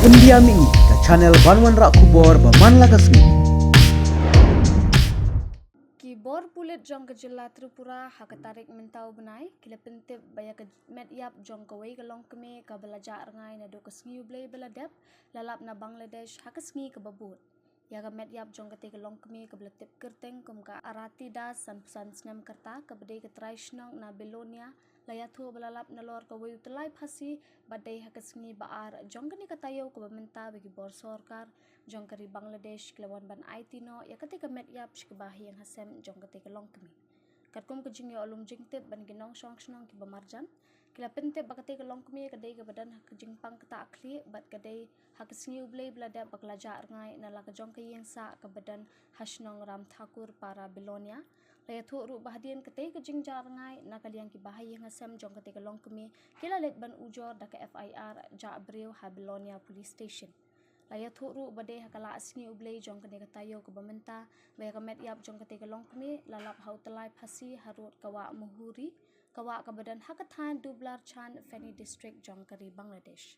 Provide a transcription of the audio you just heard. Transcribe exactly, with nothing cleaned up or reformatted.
India Mini, ka channel ban wanrah khubor ba man la ka sngi. Ki bor pulit jong ka jylla Tripura ha ka tarik mynta u bnai ki la pyntip ba ïa ka met ïap jong kawei ka longkmie kaba la jah rngai naduh ka sngi U Blei ba la dep, la lap na Bangladesh ha ka sngi kaba bud. Ïa ka met ïap jong katei ka longkmie kaba la tip kyrteng kum ka Arati Das, sanphew san snem ka rta, kaba dei ka trai shnong na Belonia, la ïathuh ba la lap nalor kawei u tyllai phasi, bad dei ha ka sngi ba ar jong kane ka taïew kaba mynta ba ki bor sorkar jong ka ri Bangladesh ki la wan ban aiti noh ïa katei ka met ïap sha ki bahaïing hasem jong katei ka longkmie. Katkum ka jingïoh lum jingtip ban ki nongshong shnong kiba marjan, ki la pyntip ba katei ka longkmie ka dei kaba don ha ka jingpang ktah khlieh bad ka dei ha ka sngi U Blei ba la dep ba ka la jah rngai na la ka jong ka ïing sah kaba don ha shnong Ram Thakur Para, Belonia. La ïathuh ruh ba hadien katei ka jingjah rngai, na ka liang ki bahaïing hasem jong katei ka longkmie ki la leit ban ujor da ka F I R jah briew ha Belonia Police Station. La ïathuh ruh ba dei ha ka la sngi U Blei jong kane ka taïew kaba mynta ba ïa ka met ïap jong katei ka longkmie la lap ha u tyllai phasi harud ka wah Muhuri, ka wah kaba don ha ka thaiñ Dublar Chand, Feni District jong ka ri Bangladesh.